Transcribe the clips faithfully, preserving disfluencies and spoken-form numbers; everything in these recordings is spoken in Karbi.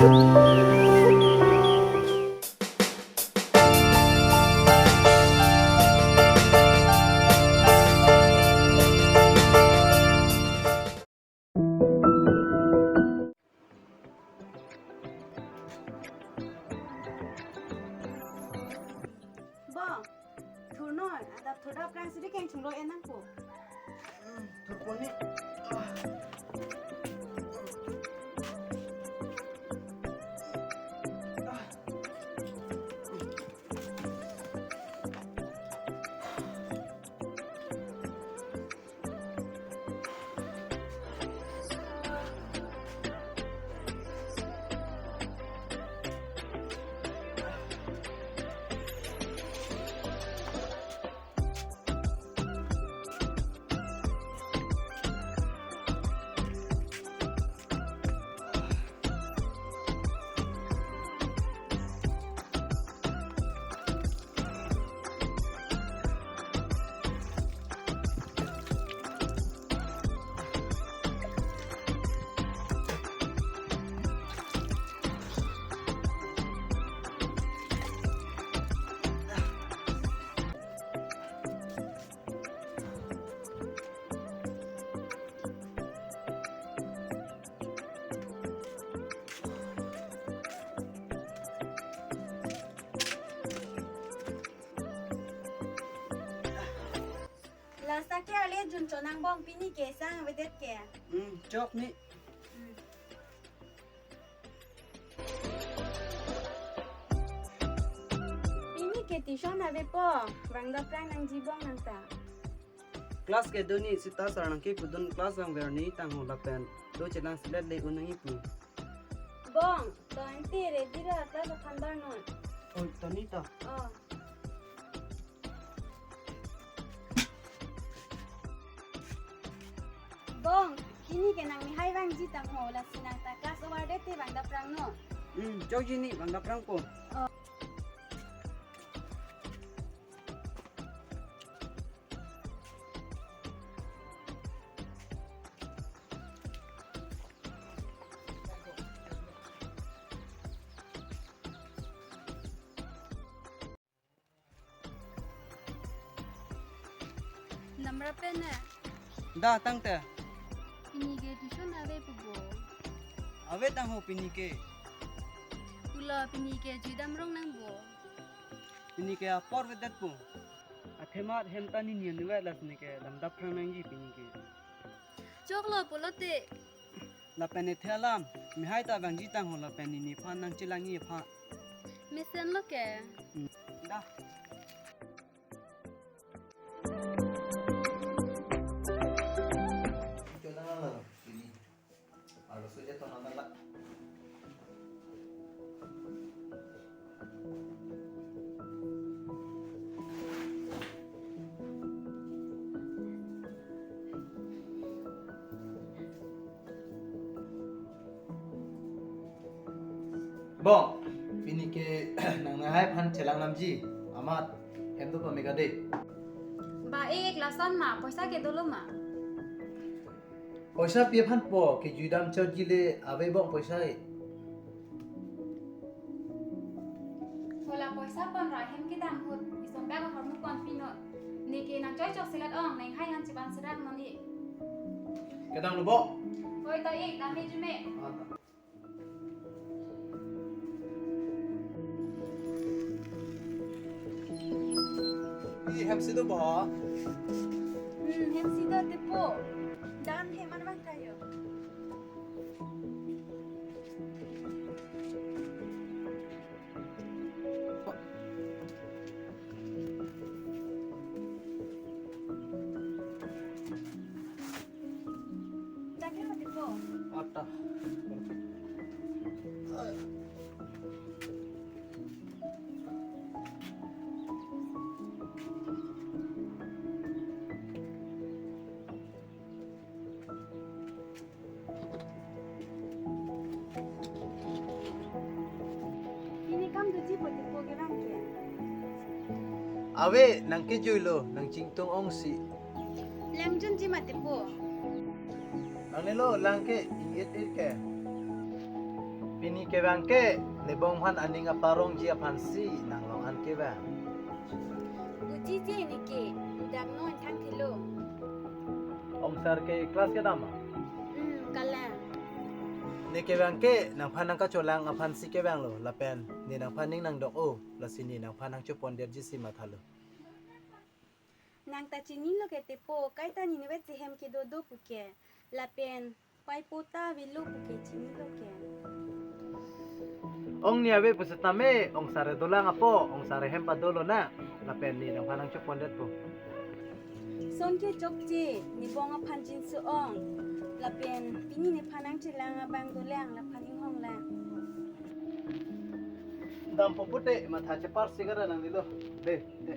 Bong, thurnoi, adap thurdap rang sidi keng chunglo enang po. Hmm, thurpo ni. Lasa ke ale jun chonang bong, pini ke sang avedet ke. Hmm, chok ni. Pini ke tuition avepo, vangdapprang nangji bong nangta. Class ke do ni sita sir nangkepudun class vangver ni tangho lapen do chelang selet le un nangji pu. Bong, to ante ready ra class aphan bar non. Oi, to ni to. Oh. Bong, pini ke nangmehai vangji tangho, lasi nangta class over det te vangdapprang non. Hmm, chokji ni vangdapprang po. Oh. Namra pen ne? Da tangte. Pini ke tuition ave pu bo? Ave tangho pini ke. Pulo pini ke juidam rong nang bo? Pini ke apor vedet po. Athema hem ta nini anu ve, lasi neke damdapprang nangji pini ke. Choklo pulote. Lapen ethe alam, mehai ta vangji tangho lapen nini aphan nangchelangji aphan. Mesenlo ke. Hmm. Da. Ito na lang lang, sini. Alo, so, ito na lang lang. Bong, pini ke nangmehai aphan chelang namji, amat hem do pame kade. Ba e class an ma, poisa ke dolo ma? Poisa pi aphan po, kejui dam chotji le ave bong poisa e. Hola poisa pon ra hem kedam ahut, isom bag ahormu pon pinon. Neke nangchoi chok selet ong, nanghai aphan cheban serak non e. Kedam lo bong. Hoi to e, dam e jume. Ah, ta. Ih, hem si do bo? Hmm, hem si do tepo. Dan hem an vang kayo. Jaga mati po. Ata. Pini kam doji po tepo kevang ke? Ave, nangkejui lo, nangchingtung ong si. Lang junji ma tepo? Ang nelo, lang ke, ingit it ke. Pini kevang ke, ne bong aphan aning aparongji aphansi nanglong an kevang. Buji je neke, dak non thang thelo. Ongsar ke class kedam ma? Hmm, kalang. Ne kevang ke, nangphan nangkacholang aphansi kevanglo, lapen ne nangphan ning nangdok-o, lasi ne nangphan nangchopondetjisi mathalo. Nang ta chinilo ke tepo, kaita ne inutvet si hem kedo do puke. Lapen paipo ta avelo puke chinilo ke. Ong ne ave pusitame, ongsar dolang apo, ongsar hem padolonang. Lapen ne nangphan nangchopondetpo. Lason ke chokche, ne bong aphan jinso-ong. Lapen pini nephan nangchelang abang dolang, laphan inghonglang. Dampo pute, matha chepar sigara nang dilo. De, de.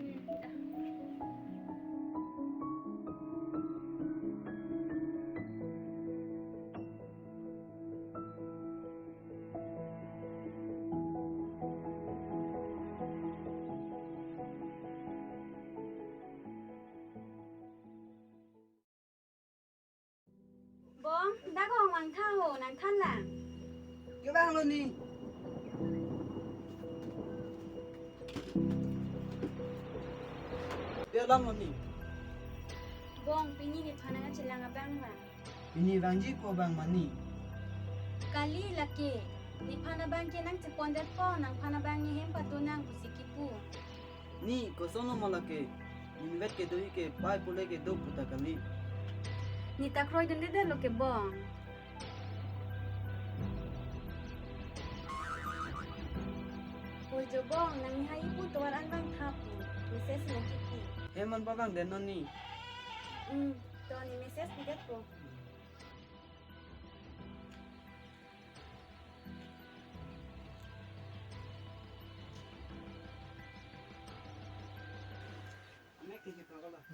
Bong, dak hong vangtha ho, nangthanlang. Kevanglo ni. Dia lamlo ni. Bong, pini nephan nangkachelang abang vang. Pini vangji ko abang ma ni. Kali lake, nephan abang ke nangchepondetpo, nangphan abang ne hem padonang pusi kipu. Ni, kosonlo ma lake, ne inutvet kedoji ke paipo le kedo puta kali. Ne ta kroidundedetlo ke bong. Oi jo bong, nang nihai ipu tovar an vangtha pu, message nangkipi. Hem an pavangdet non ni. Hmm, to ne message pidetpo.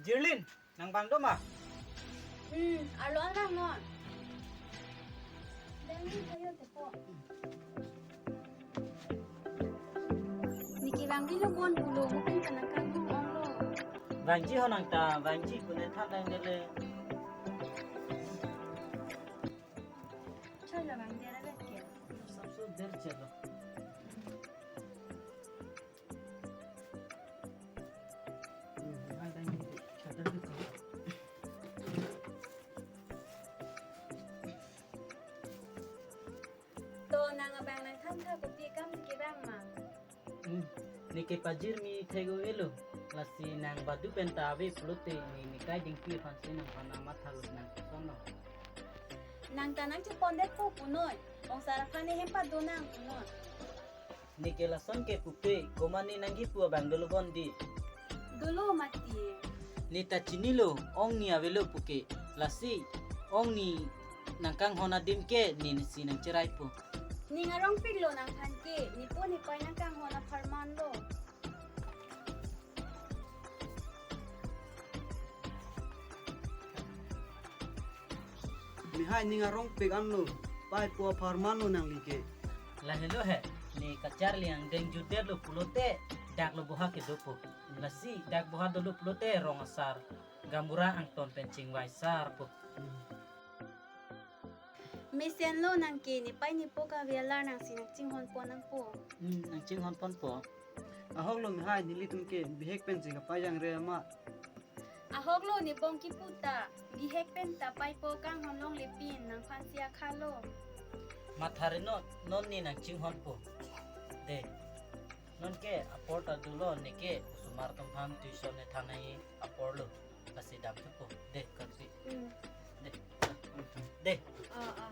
Jirlin, nang vang do ma? Hmm, arlo an vang non. Dang ni thayo tepo. Neke vangji lo bon pulo, mungkin kanang kanghong onglo. Vangji ho nang ta, vangji pune than dang dele. Chalo vangji ara vet ke. Sabse der chalo. To nang abang nangthantha kopi akam si kevang ma? Hmm. Neke pajirmi thek-o avelo. Lasi nang badu pen ta ave pulote ne nekai dingpi aphansi nangphan nangmathalo, nang kosonlo. Nang ta nangchepondetpo punoi. Ongsar aphan ne hem padonang punoi. Neke lason ke pupe, komat ne nangkipu abang dolo bon di. Dolo mati. Ne ta chinilo, ong ne avelo puke. Lasi, ong ne nangkanghon adim ke, ne nesi nangcheraipo. Ning arongpiklo nangphan ke, nepo nepei nangkanghon apharman lo. Mihai ning arongpik anlo, paipo apharman lo nangli ke. Lahelo he, ne kacharli angdeng jutdetlo pulote, dak lo boha kedopo. Lasi, dak boha dolo pulote rong asar, gaonbura angton pen chingvai sarpo. Mesenlo nang ke, nepei nepo kave alar nangsi nangchinghonpon nangpo. Hmm, nangchinghonponpo. Ahoklo mihai, nelitum ke bihek pensi kapajangre amat. Ahoklo ne bong kipu ta, bihek pen ta paipo kanghon longlepin, nangphansi akhalo. Mathari non, non ne nangchinghonpo. De. Non ke apor ta dolo, neke osomar atum aphan tuition ne than nangji apor lo. Lasi damthupo. De, karpi. Hmm. De. De. Ah, ah.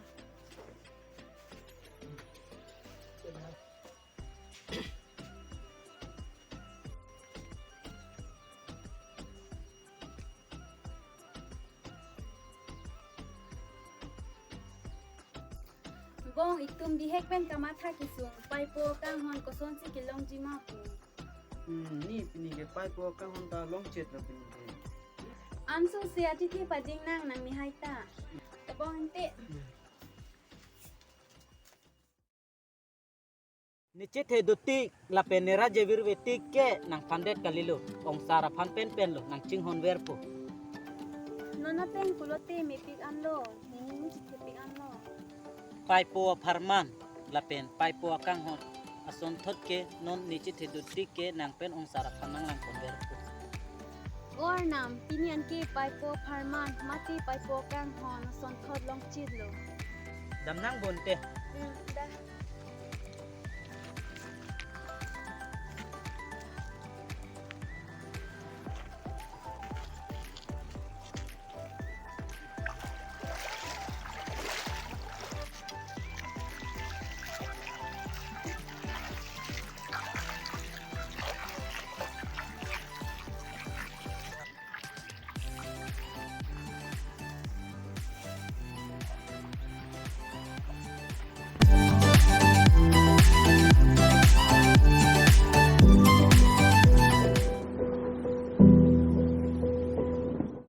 Bong, itum bihek pen kamatha kesung, paipo kanghon kosonsi kelongji ma pu. Hmm, ni pini ke paipo kanghon ta longchetlo pini ke. Ansose atiti pajing nang nang mihai ta. Tabong ante. Hmm. Ne chethe dotik, lapen ne raje virvetik ke nangphandet kalilo, ongsar aphan penpenlo, nangchinghonverpo. Non ateng pulote mepik anlo, ne ning chithepik anlo. Paipo apharman, lapen paipo akanghon asonthot ke non ne chethedun tik ke nang pen ongsar aphan nanglang ponver pu. O Arnam, pini anke paipo apharman mate paipo akanghon asonthot longchitlo. Dam nang bonte. Hmm, da.